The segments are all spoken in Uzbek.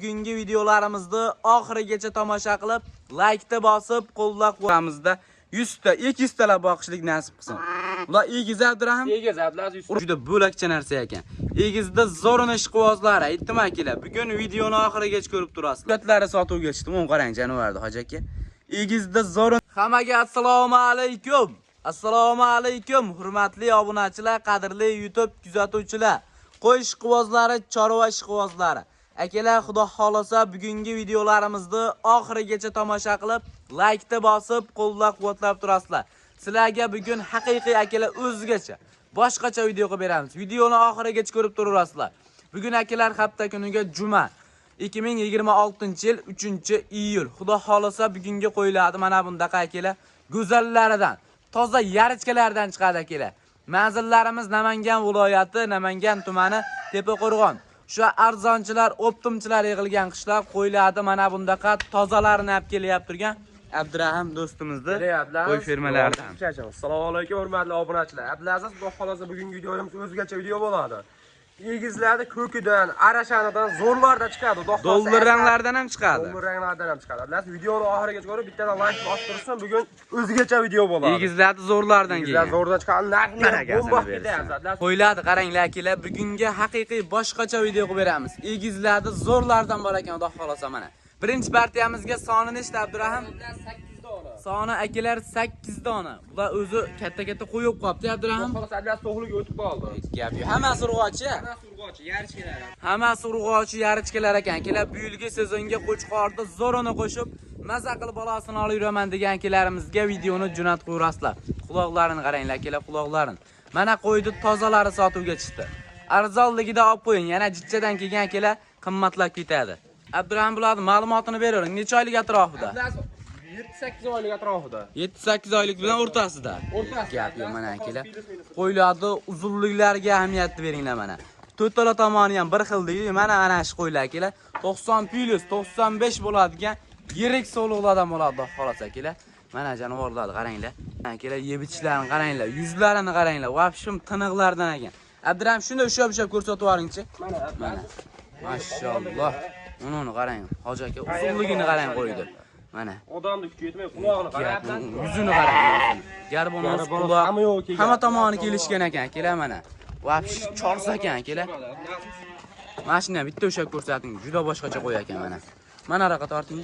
Bugungi videolarimizni oxirigacha tomosha qilib, laykni bosib, qo'llab-quvvatimizda 100 ta, 200 talab boqishlik nasib qilsin. Ular egiz Abdurahim. Egiz Abdulaziz. Juda bo'lakcha narsa ekan. Egizda zo'rini ishqibozlari, aytdim akalar. Bugun videoni oxirigacha ko'rib turasizlar. Ko'chatlari sotuvga chiqdi. Mana qarang jonivorni hoji aka. Egizda zo'rini. Hammaga assalomu alaykum. Assalomu alaykum hurmatli obunachilar, qadrli YouTube kuzatuvchilar. Qo'y ishqibozlari, chorva ishqibozlari. Akalar, xudo xolasa bugungi videolarimizni oxirigacha tomosha qilib, laykni bosib, qo'llab-quvvatlab turasizlar. Sizlarga bugun haqiqiy akalar o'zgacha, boshqacha video qilib beramiz. Videoni oxirigacha ko'rib turaverasizlar. Bugun akalar hafta kuniga juma. 2026-yil 3-iyul. Xudo xolasa bugungi qo'yiladi mana bundaqa akalar go'zallaridan, toza yarichkalardan chiqadi akalar. Manzillarimiz Namangan viloyati, Namangan tumani, Tepaqo'rg'on. Shu arzonchilar, optimchilar yig'ilgan qishloq qo'yiladi mana bundaqa tozalarini olib kelyapti turgan Abdurahim do'stimizni qo'y fermalaridan. Assalomu alaykum hurmatli obunachilar. Abdulaziz, xudo xolasa bugungi videomiz o'zgacha video bo'ladi. Egizlarni ko'kidan, arashanidan, zo'rlardan chiqadi. Xudo xolasa Dollar ranglardan ham chiqadi. Dollar ranglardan ham chiqadi. Abdulaziz, videoni oxirigacha ko'rib, bittadan like bosib tursin. Bugun o'zgacha video bo'ladi. Egizlarni zo'rlardan Egizlar kelgan. zo'rdan chiqadi. Narxni Barakasini bomba bersin. ketyapti. Abdulaziz. Qo'yiladi qaranglar akalar, bugungi haqiqiy boshqacha video qilib beramiz. Egizlarni zo'rlardan bor ekan, xudo xolasa mana. Birinchi partiyamizga soni nechta Abdurahim? 8 dona. Soni akalar 8 dona. Bular o'zi katta-katta qo'yib qolibdi Abdurahim. Xudo xolasa Abdulaziz to'g'liga o'tib qoldi. Gap yo'q. Hammasi urg'ochi. Hammasi urg'ochi, yarichkalar. Hammasi urg'ochi yarichkalar ekan. Akalar bu yilgi sezonga qo'chqorni zo'rini qo'shib, maza qilib bolasini olib yuraman degan akalarimizga videoni jo'natib qo'yasizlar. Quloqlarini qaranglar akalar, quloqlarini. Mana qo'ydi tozalari sotuvga chiqdi. Arzonligida olib qo'ying. Yana jitchadan kelgan akalar qimmatlab ketadi. Abdurahim bularning ma'lumotini beravering. Necha oylik atrofida? Abdulaziz 7-8 oylik atrofida. 7-8 oylik bilan o'rtasida. O'rtasida. Gap yo'q mana akalar. Qo'ylarni uzunliklariga ahamiyat beringlar mana. To'rttala tomoni ham bir xil deydi. Mana ana shu qo'ylar akalar. 90 plus 95 bo'ladigan yirik so'liqlardan bo'ladi xudo xolasa akalar. Mana jonivorlarni qaranglar. Akalar yeb ichishlarini qaranglar, yuzlarini qaranglar. Vapshim tiniqlardan ekan. Abdurahim shunda ushlab-ushlab ko'rsatib yuboringchi. Mana Mana. Mashalloh. Uni qarang. Hoji aka uzunligini qarang qo'ydi. Mana. Odamni kuchi yetmay qulog'ini qarang. Yuzini qarang. Garbonoz Garbonoz quloq hamma yo'q kelgan. Hamma tomoni kelishgan ekan, akalar mana. Vapsh chorsa ekan, akalar. Mana shuni ham bitta ushlab ko'rsating, juda boshqacha qo'y ekan mana. Mana araqa torting.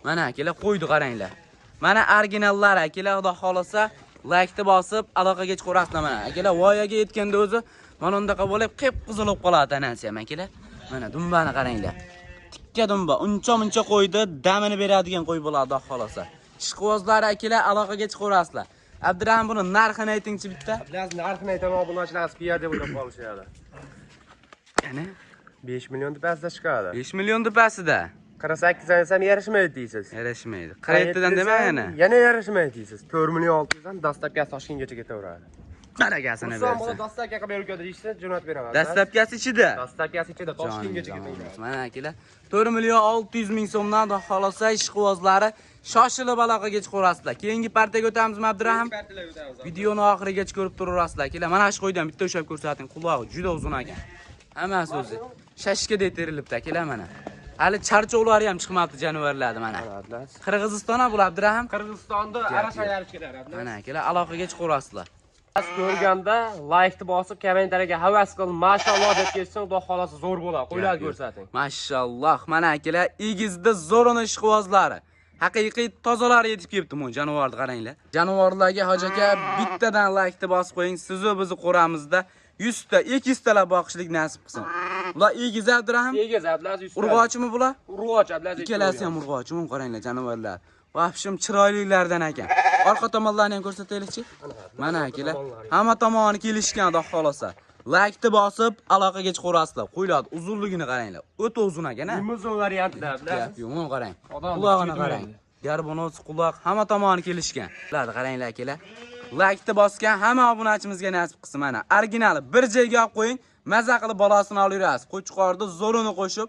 Mana akalar qo'ydi qaranglar. Mana originallar akalar, xudo xolasa laykni bosib aloqaga chiqaverasizlar mana. Akalar voyaga yetganda o'zi mana undaqa bo'lib qip-qizil bo'lib qoladi tanasi ham akalar. Mana dumbani qaranglar. Tikka dumba, uncha muncha qo'ydi, damini beradigan qo'y bo'ladi xudo xolasa. Ishqibozlar akalar aloqaga chiqaverasizlar. Abdurahim buni narxini aytingchi bitta. Abdulaziz narxini aytaman, obunachilar piyer deb o'ylab qolishadi. Qani? 5 million tepasida chiqadi. 5 million tepasida. 48 dan desam yarashmaydi deysiz. Yarashmaydi. 47 dan dema yana. Yana yarashmaydi deysiz. 4 million 600 dan dastlabkasi Toshkentgacha ketaveradi. Barakasini Ruslan bola bersin. dastlabka qilib berib deyishsa jo'natib beraman. Dastlabkasi ichida. Dastlabkasi ichida Toshkentgacha ketaveradi. Mana akalar 4 million 600 ming so'mdan xudo xolasa ishqibozlari shoshilib aloqaga chiqaverasizlar. Keyingi partiyaga o'tamizmi Abdurahim? Partiyalarga o'tamiz. Videoni oxirigacha ko'rib turaverasizlar. Akalar mana shu qo'ydan bitta ushlab ko'rsating. Qulog'i juda uzun ekan. Hammasi o'zi shashkadek terilibdi akalar mana. Hali charchoqlari ham chiqmabdi jonivorlarni mana. Abdulaziz. Qirg'iziston ham bular Abdurahim. Qirg'izistonda arasha yarichkalar Abdulaziz. Mana akalar aloqaga chiqaverasizlar. Ko'rganda laykni bosib, kommentariyaga havas qil, mashalloh deb ketsin, xudo xolasa zo'r bo'ladi. Qo'ylar ko'rsating. Mashalloh, mana akalar egizda zo'rini ishqibozlari. Haqiqiy tozalari yetib kelibdi bu jonivorni qaranglar. Jonivorlarga hoji aka bittadan laykni bosib qo'ying. Sizu bizni qo'ramizda 100 ta, 200 talab boqishlik nasib qilsin. Bular egiz Abdurahim. Egiz Abdulaziz. Urg'ochimi bular? Urg'och Abdulaziz. Ikkalasi ham urg'ochi. Buni qaranglar jonivorlar. Vapshim chiroylilardan ekan. Orqa tomonlarini ham ko'rsataylikchi. Mana akalar, hamma tomoni kelishgan xudo xolasa. Laykni bosib aloqaga chiqaverasizlar. Qo'ylar uzunligini qaranglar. O'ta uzun ekan, ha? Limuzin variantlar Gap Abdulaziz. yo'q, buni qarang. Odam Qulog'ini kuchi qarang. yetmaydi. Garbonoz quloq hamma tomoni kelishgan. Ularni qaranglar akalar. Laykni bosgan hamma obunachimizga nasib qilsin mana. Originali bir joyga olib qo'ying, maza qilib bolasini olib yurasiz. Qo'chqorni zo'rini qo'shib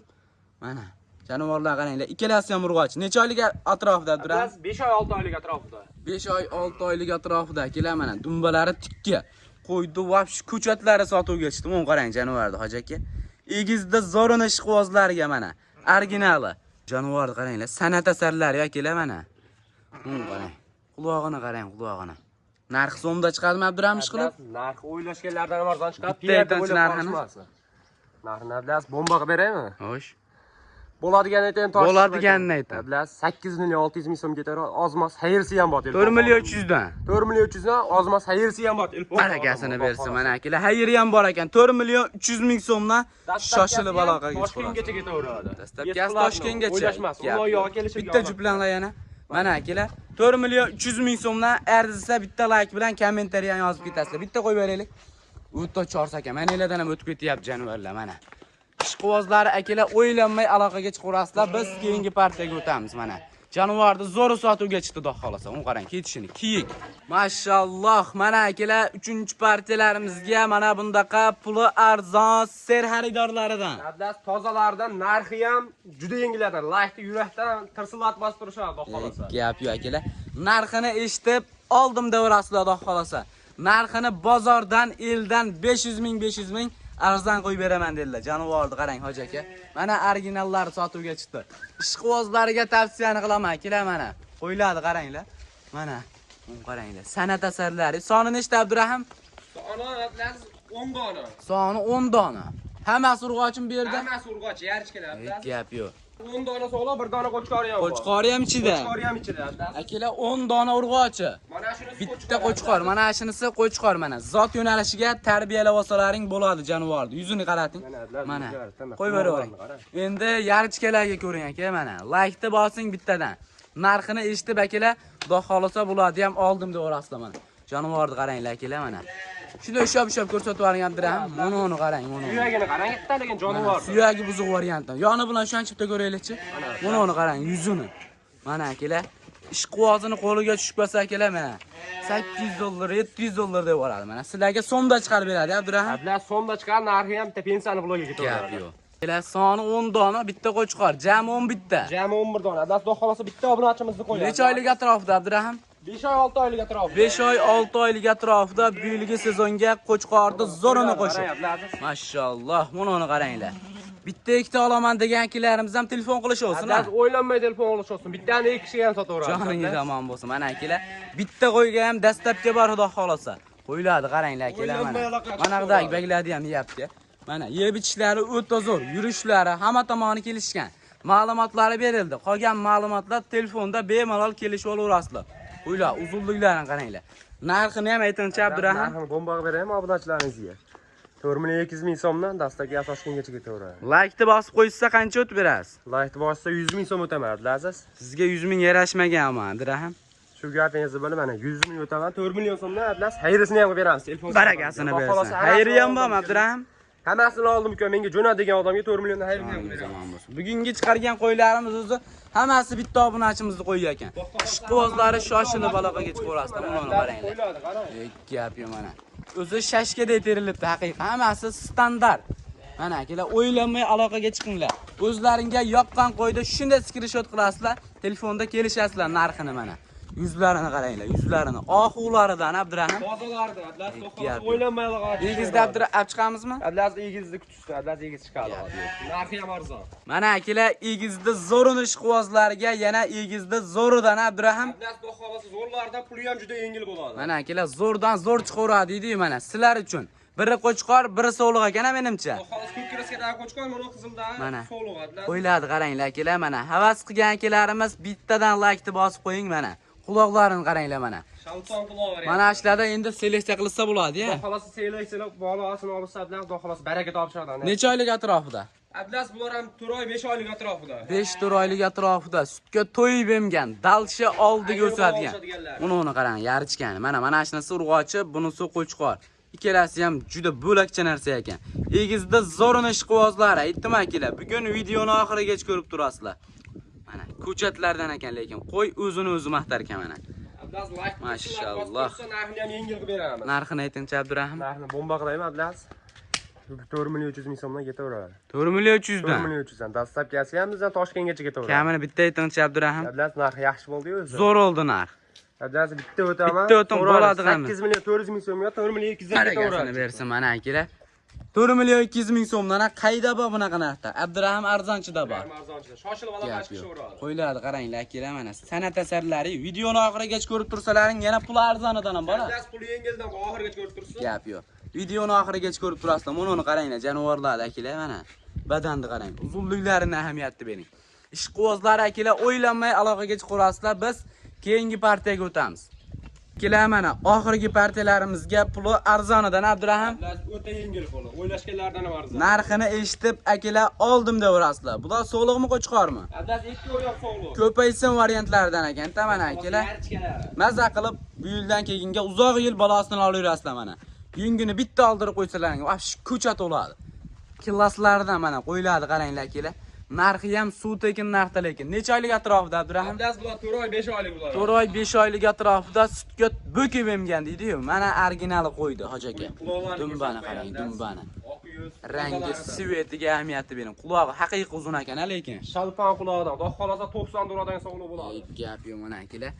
mana jonivorlar qaranglar. Ikkalasi ham urg'ochi. Necha oylik atrofida Abdurahim? Abdulaziz 5 oy 6 oylik atrofida. 5 oy 6 oylik atrofida akalar mana dumbalari tikka. Qo'ydi vapsh ko'chatlari sotuvga chiqdi. Mana qarang jonivorni hoji aka. Egizda zo'rini ishqibozlariga mana. Originali. Jonivorni qaranglar, san'at asarlari akalar mana. Uni qarang. Qulog'ini qarang, qulog'ini. Narxi so'mda chiqadimi Abdurahim ish qilib? Narxi o'ylashganlardan arzon chiqadi. Bitta aytanchi narxini. Narxini Abdulaziz bomba qilib beraymi? Xo'sh. Bo'ladiganini aytaymi, tortishib Bo'ladiganini ayting. Abdulaziz 8 million 600 ming so'm ketar, ozmas xayrisi ham bor. 4 million 300 dan. 4 million 300 dan ozmas xayrisi ham bor. Telefon. Barakasini bersin mana akalar. Xayri ham bor ekan. 4 million 300 ming so'mdan shoshilib aloqaga chiqib. Toshkentgacha ketaveradi. Dastlabkasi Toshkentgacha. O'ylashmas. Uni oyog'i kelishib. Bitta juplanlar yana. Mana akalar 4 million 300 ming so'mdan arzisa bitta like bilan kommentariya yozib ketasizlar. Bitta qo'yib beraylik. O'ta chorsa aka. Mana ulardan ham o'tib ketyapti jonivorlar mana. Ishqibozlari akalar o'ylanmay aloqaga chiqaverasizlar. Biz keyingi partiyaga o'tamiz mana. Jonivorni zo'ri sotuvga chiqdi xudo xolasa. Uni qarang, ketishini kiyik. Mashalloh, mana akalar 3-partiyalarimizga mana bundaqa puli arzon ser xaridorlaridan. Abdulaziz tozalardan narxi ham juda yengillardan. Laykni yurakdan tirsillatib bosib turishadi xudo xolasa. Gap yo'q akalar. Narxini eshitib oldim deverasizlar xudo xolasa. Narxini bozordan eldan 500 ming 500 ming arzon qo'yib beraman dedilar. Jonivorni qarang hoji aka. Mana originallari sotuvga chiqdi. Ishqibozlariga tavsiyani qilaman akalar mana. Qo'yiladi qaranglar. Mana uni qaranglar. San'at asarlari. Soni nechta Abdurahim? Soni Abdulaziz 10 dona. Soni 10 dona. Hammasi urg'ochim bu yerda. Hammasi urg'och, yarichkalar Abdulaziz. Gap yo'q. 10 dona sog'lom, bir dona qo'chqori ham bor. Qo'chqori ham ichida. Qo'chqori ham ichida Abdulaziz. Akalar 10 dona urg'ochi. Mana shunisi Bitta qo'chqor, mana shunisi qo'chqor mana. Zot yo'nalishiga tarbiyalab olsalaring bo'ladi jonivorni. Yuzini qarating. Mana. Qo'yib beravering. Endi yarichkalarga ko'ring aka mana. Laykni bosing bittadan. Narxini eshitib akalar, xudo xolasa bularni ham oldim deb o'rasizlar mana. Jonivorni qaranglar akalar mana. Shunda ushlab ko'rsatib yuboring Abdurahim. Mana uni qarang, mana. Suyagini qarang, bittaligan jonivor. Suyagi buzuq variantdan. Yoni bilan shuncha bitta ko'raylikchi. Mana uni qarang, yuzini. Mana akalar, ishqibozini qo'liga tushib qolsa akalar mana $800, $700 deb yuboradi mana. Sizlarga so'mda chiqarib beradi Abdurahim. Abdulaziz so'mda chiqar, narxi ham bitta pensiyani puliga ketaveradi. Gap yo'q. Akalar soni 10 dona, bitta qo'chqor, jami 11 ta. Jami 11 dona. Abdulaziz xudo xolasa bitta obunachimizni qo'yadi. Necha oylik atrofida Abdurahim? 5 oy 6 oylik atrofida. 5 oy 6 oylik atrofida bu yilgi sezonga qo'chqorni zo'rini qo'shib. Mashalloh, mana uni qaranglar. Bitta ikkita olaman degan akalarimiz ham telefon qilishaversin. Abdulaziz o'ylanmay telefon qilishaversin. Bittani ikki kishiga ham sotaveramiz. Joningiz omon bo'lsin. Mana akalar, bitta qo'yga ham dastlabki bor xudo xolasa. Qo'yiladi qaranglar akalar mana. Mana bunday baglarni ham yeyapti. Mana yeb ichishlari o'ta zo'r, yurishlari hamma tomoni kelishgan. Ma'lumotlari berildi. Qolgan ma'lumotlar telefonda bemalol kelishib olaverasizlar. Qo'ylar uzunliklarini qaranglar. Narxini ham aytingchi Abdurahim. Narxini bomba qilib beraymi obunachilaringizga? 4 million 200 ming so'mdan dastlabki Toshkentgacha ketaveradi. Laykni bosib qo'ysa qancha o'tib berasiz? Laykni bossa 100 ming so'm o'taman Abdulaziz. Sizga 100 ming yarashmagan ammo Abdurahim. Shu gapingizni bilib mana 100 ming o'taman, 4 million so'mdan Abdulaziz xayrisini ham qilib beramiz. Telefon barakasini bersin. Xayri ham bormi Abdurahim? Hammasini oldim uka, menga jo'nat degan odamga 4 milliondan xayr qilib beraman. Bugungi chiqargan qo'ylarimiz o'zi hammasi bitta obunachimizni qo'ygan ekan. Ishqibozlari shoshilib aloqaga chiqaverasizlar. Mana qaranglar. Gap yo'q mana. O'zi shashkadek terilibdi haqiqiy. Hammasi standart. Mana akalar o'ylanmay aloqaga chiqinglar. O'zlaringga yoqqan qo'yda shunday skrinshot qilasizlar, telefonda kelishasizlar narxini mana. Yuzlarini qaranglar, yuzlarini. Oxuvlaridan Abdurahim. Tozalardi, Abdulaziz to'xtab o'ylanmay aloqaga. Egizda Abdurahim chiqamizmi? Abdulaziz egizni kutishdi, Abdulaziz egiz chiqadi. Narxi ham arzon. Mana akalar egizni zo'rini ishqibozlariga yana egizni zo'ridan Abdurahim. Abdulaziz to'xtabasa zo'rlardan puli ham juda yengil bo'ladi. Mana akalar zo'rdan zo'r chiqaveradi deydi-yu mana sizlar uchun. Biri qo'chqor, biri sovliq ekan menimcha. Xolos ko'k qo'chqor, mana qizildan sovliq Abdulaziz. Qo'yiladi qaranglar akalar mana. Havas qilgan akalarimiz bittadan laykni bosib qo'ying mana. Quloqlarini qaranglar mana. Shalton quloq. Mana shularda endi seleksiya qilsa bo'ladi-ya. Xudo xolasa seleksiya bolasini olsa bilan xudo xolasa baraka topishadi. Necha oylik atrofida? Abdulaziz bular ham 4 oy 5 oylik atrofida. 5-4 oylik atrofida sutga to'yib emgan, dalshi oldiga o'sadigan. Uni qarang, yarichgani. Mana mana shunisi urg'ochi, bunisi qo'chqor. Ikkalasi ham juda bo'lakcha narsa ekan. Egizda zo'rini ishqibozlari, aytdim akalar, bugun videoni oxirigacha ko'rib turasizlar. Mana ko'chatlardan ekan, lekin qo'y o'zini o'zi maqtar ekan mana. Mashalloh. Narxini ham yengil qilib beramiz. Narxini aytingchi Abdurahim. Narxini bomba qilaymi Abdulaziz? 4 million 300 ming so'mdan ketaveradi. 4 million 300 dan. 4 million 300 dan. Dastlabkisi ham bizdan Toshkentgacha ketaveradi. Kamini bitta aytingchi Abdurahim. Abdulaziz narxi yaxshi bo'ldi-yu o'zi. Zo'r oldi narx. Abdulaziz bitta o'taman. Bitta o'tim bo'ladi hamma. 8 million 400 ming so'mga 4 million 200 dan ketaveradi. Barakasini bersin mana akalar. 4 million 200 ming so'mdan qayda bor bunaqa narxda? Abdurahim arzonchida bor. Arzonchida. Shoshilib aloqa chiqishaveradi. Qo'ylarni qaranglar akalar, mana san'at asarlari. Videoni oxirigacha ko'rib tursalaring, yana puli arzonidan ham bor. Abdulaziz puli yengildan oxirigacha ko'rib tursin. Gap yo'q. Videoni oxirigacha ko'rib turasizlar. Mana uni qaranglar, jonivorlarni akalar, mana. Badanni qarang. Uzunliklarini ahamiyatni bering. Ishqibozlar akalar, o'ylanmay aloqaga chiqarasizlar. Biz keyingi partiyaga o'tamiz. Akalar, mana oxirgi partiyalarimizga puli arzonidan Abdurahim. Abdulaziz o'ta yengil puli. O'ylashganlardan ham arzon. Narxini eshitib akalar oldim deyaverasizlar. Bular so'liqmi, qo'chqormi? Abdulaziz ikki o'yoq so'liq. Ko'paysin variantlaridan ekan, mana akalar. Maza qilib bu yildan keyinga uzoq yil balosini olaverasizlar mana. Yungini bitta oldirib qo'ysalaring, vahsh ko'cha to'ladi. Killaslardan mana qo'ylarni qaranglar akalar. Narxi ham suv tekin narxda lekin. Necha oylik atrofida Abdurahim? Abdulaziz bular 4 oy 5 oylik bular. 4 oy 5 oylik atrofida sutga bo'kib emgan deydi-yu. Mana originali qo'ydi hoji aka. Dumbani qarang, dumbani. Oq yuz. Rangi, svetiga ahamiyati bering. Qulog'i haqiqiy uzun ekan lekin. Shalpon qulog'idan, xudo xolasa 90 dollardan sog'liq bo'ladi. Gap yo'q mana akalar.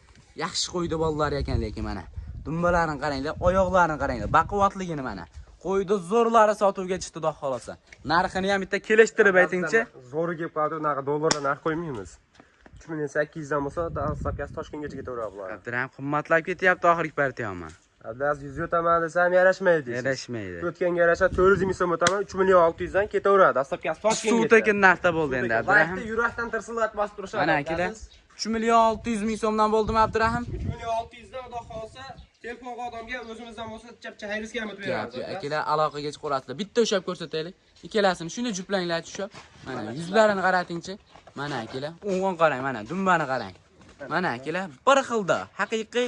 Yaxshi qo'ydi bolalar ekan lekin mana. Dumbalarini qaranglar, oyoqlarini qaranglar, baquvvatligini mana. Qo'ydi zo'rlari sotuvga chiqdi xudo xolasa. Narxini ham bitta kelishtirib aytingchi. Zo'ri kelib qoldi, unaqa dollarda narx qo'ymaymiz. 3800 dan bo'lsa, dostavkasi Toshkentgacha ketaveradi bular. Abdurahim qimmatlab ketyapti oxirgi partiyami. Abdulaziz 100 o'taman desam yarashmaydi deysiz. Yarashmaydi. O'tganga yarasha 400 ming so'm o'taman, 3 million 600 dan ketaveradi. Dostavkasi Toshkentga. Suv tekin narxda bo'ldi endi Abdurahim. Laykni yurakdan tirsillatib bosib turishadi. Mana akalar, 3 million 600 ming so'mdan bo'ldimi Abdurahim? 3 million 600 dan xudo xolasa telefonga odamga o'zimizdan bo'lsa chapcha hayrisga ham o'tib beramiz. Akalar aloqaga chiqarasizlar. Bitta ushlab ko'rsataylik. Ikkalasini shuni juplanglar tushib. Mana yuzlarini qaratingchi. Mana akalar, o'ng'on qarang, mana dumbani qarang. Mana akalar, bir xilda haqiqiy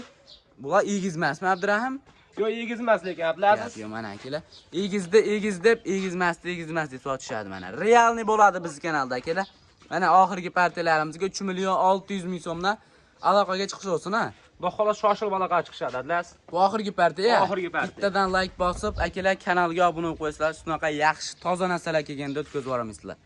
bular egiz emasmi Abdurahim? Yo'q, egiz emas lekin Abdulaziz. Yo'q, mana akalar, egizda egiz deb, egiz emas, egiz emas deb sotishadi mana. Realniy bo'ladi biz kanalda akalar. Mana oxirgi partiyalarimizga 3 million 600 ming so'mdan aloqaga chiqish olsin ha. Xudo xohlasa shoshilib aloqaga chiqishadi Abdulaziz. Bu oxirgi partiya. Oxirgi partiya. Bittadan like bosib, akalar kanalga obuna bo'lib qo'ysizlar. Shunaqa yaxshi toza narsalar kelganda o'tkazib yubormaysizlar.